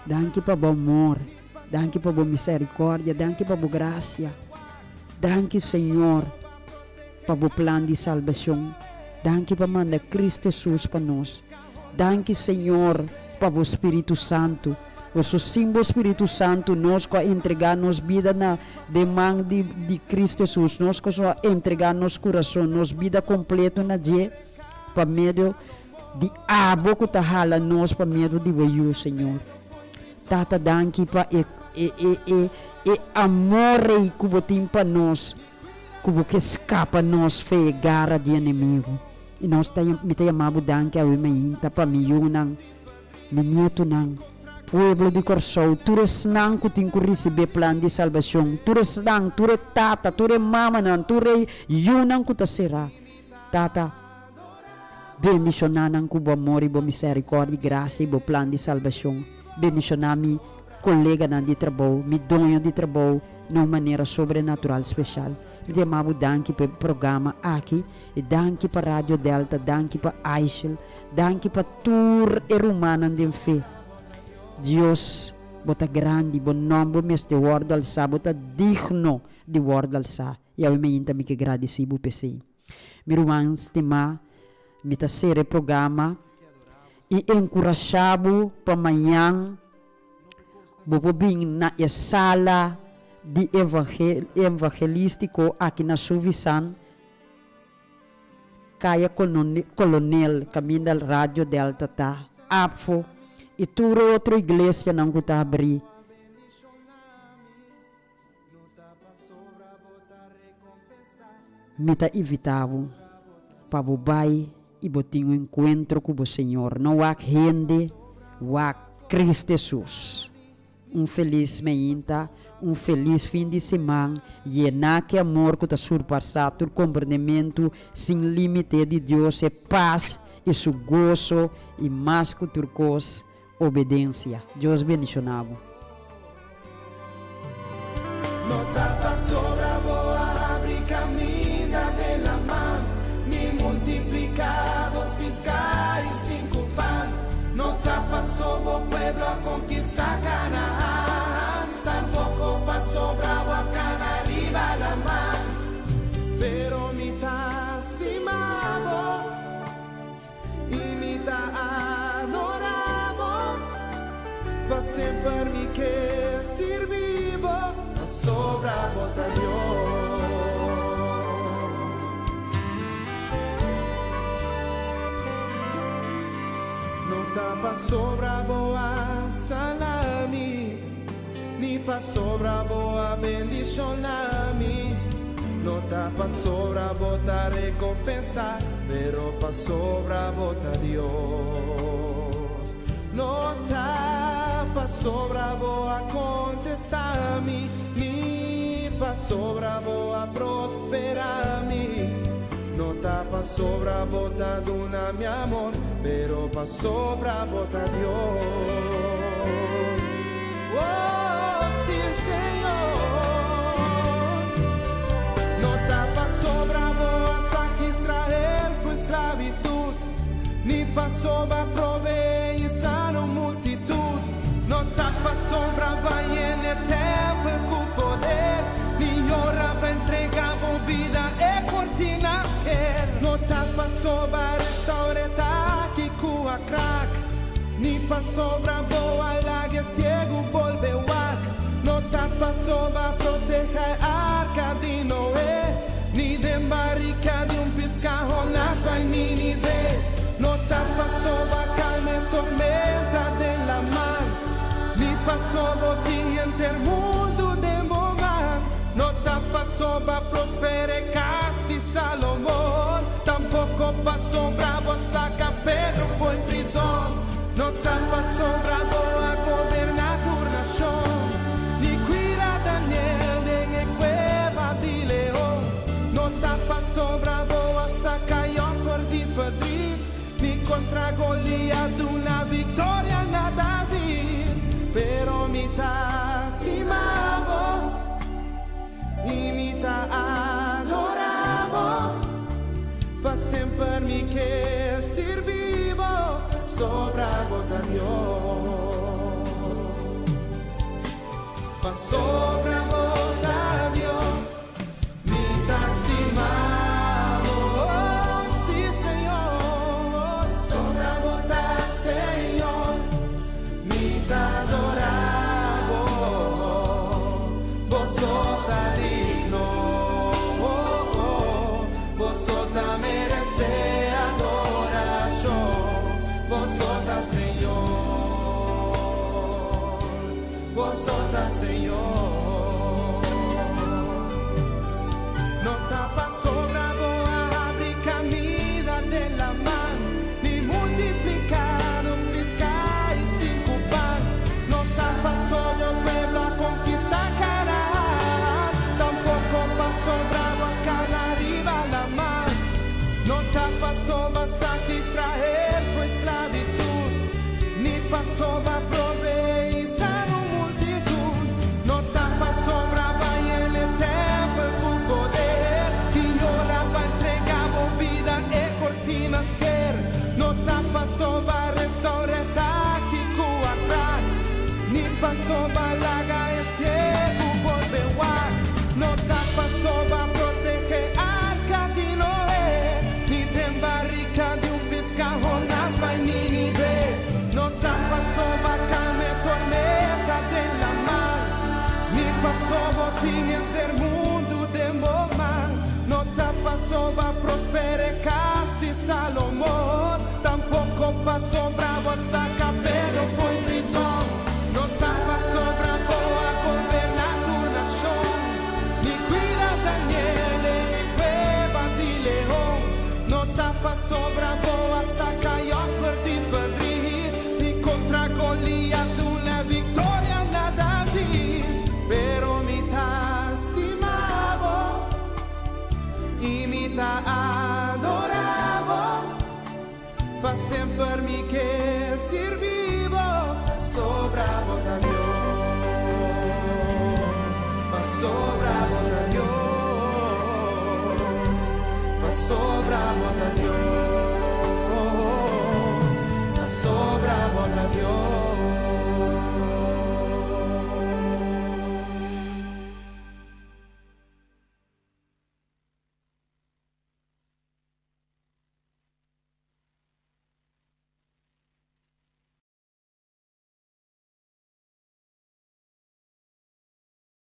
Danki pa bo amor, danki pa bo misericordia, danki pa bo gracia. Danki Señor. Pa bo plan di salbacion. Danki pa manda Cristo Jesus pa nos. Danki Señor pa bo Spiritu Santu. Boso sin bo Spiritu Santu nos cu a entrega nos bida na den man di di Cristo Jesus, nos cu a entrega nos curason, nos bida completo na dje pa medio di abo cu ta hala nos pa medio di bo Yu, Señor. Tata danki pa e e e e e amor ey cu bo tin pa nos. Ku bo ke skapa nos fe e gara di enemigu. I nos ta mi ta yama bo danki awe mainta pa mi yunan, mi nietunan, pueblo di Kòrsou, tur esnan ku tin ku risibí e plan di salbashon, tur esnan, tur e tata, tur e mamanan, tur e yunan ku ta será. Tata, bendishoná nan ku bo amor i bo misèrikòrdia i grasia i bo plan di salbashon. Bendishoná mi koleganan di trabou, mi doño di trabou na un manera sobrenatural speshal. Mi ta yama bo danki pa e programa aki i danki pa Radio Delta, danki pa Aishel, danki pa tur e rumannan den fe. Dios, bo ta grandi, bo nòmber mester wòrdu alsá, bo ta digno di wòrdu alsá. I awe mainta mi ke gradisí bo p'esei. Mi ruman stimá, mi ta sera e programa i enkurashá bo pa mañan bo por bin na e sala di evangelístiko aki na Suvisan, Kaya Kolonel, kaminda Radio Delta ta, APFO i tur e otro iglesianan ku ta habrí. Mi ta invitá bo pa bo bai i bo tin un enkuentro ku bo Señor. No wak hende, wak Cristo Hesus. Un felis meinta, un felis fin di siman, yená ku e amor ku ta surpasá tur komprendementu sin límite di Dios, e pas i su goso i mas ku tur kos, obedensia. Dios bendishoná bo. No ta pasobra bo a habri kaminda den laman, ni multipliká dos piská i sinku pan. No ta paso bo pueblo a konkistá Kanaan, tampoko pasobra bo a kana riba laman. Pero mi ta stima bo. I mi ta adorá bo. Pa semper mi ke sirbi bo. Pasobra bo ta Dios. No ta pasobra bo a sana mi. Ni pasobra bo a bendishoná mi. No ta pasobra bo ta rekompensá, pero pasobra bo ta Dios. No ta pasobra bo a kontestá mi, ni pasobra bo a prosperá mi. No ta pasobra bo ta duna mi amor, pero pasobra bo ta Dios. Oh, sí, Señor. No ta pasobra bo a saca Israel fu esclavitud, ni pasobra proveé i sana un multitud. No ta pasobra bo a yena e tempel cu poder, ni ora bo a entrega bo bida e cortina sker. No ta pasobra a restaura e taki cu a krak, ni pasobra bo a laga e ciegu bolbe wak. No ta pasobra a proteha e arca di Noé, ni den barica di un pisca Jonas bai Ninive. No ta pasobra a calma e tormenta den laman, ni pasobra bo tin henter mundu den bo man. No ta pasobra a prospera e cas di Salomon, tampoco pasobra bo a saca Pedro fo'i prizon. No ta pasobra bo a goberná tur nashon, ni kuida Daniel den e kueba di leon. No ta pasobra bo a saka Yòb for di ferdrit, ni kontra Goliat duna viktoria na David. Pero mi ta stima bo i mi ta adorá bo. Pa semper mi ke sirbi bo, pasobra bo ta Dios. Pasobra bo ta Dios, mi ta stima bo, sí Señor. Pasobra bo ta Señor, mi ta adora bo, bo so ta digno. Bo so ta meresé adorashon, bo so ta Señor, bo so ta Señor. No ta pasobra bo a habri kaminda den laman, ni multipliká nos piská i sinku pan. No ta pasobra bo pueblo a konkistá Kanaan, tampoko pasobra bo a kana riba laman. No ta pasobra saka Israel for esklabitut, ni pasobra proveé i sana un multitut. No ta pasobra bai en e tèmpel ku poder i ora pa entregá bo bida e kortina sker. No ta pasobra restaur'é taki ku a krak, ni pasobra laga e siegu bolbe wak. No ta pasobra protegé arka di Noé, ni den barika di un piska Jonas bai Nínive. No ta pasobra kalma e tormenta den laman, ni pasobra bo tin henter mundu den bo man. No ta pasobra prosper'é kas di Salomon, tampoko pasobra bo a saka Pedro fo'i prizon. No ta pasobra bo a goberná tur nashon, ni kuida Daniel den e kueba di leon. No ta pasobra bo a saka Yòb for di verdriet, ni kontra Goliat duna viktoria na David. Semper mi ke sirbi bo, pasobra bo ta Dios, pasobra bo ta Dios, pasobra.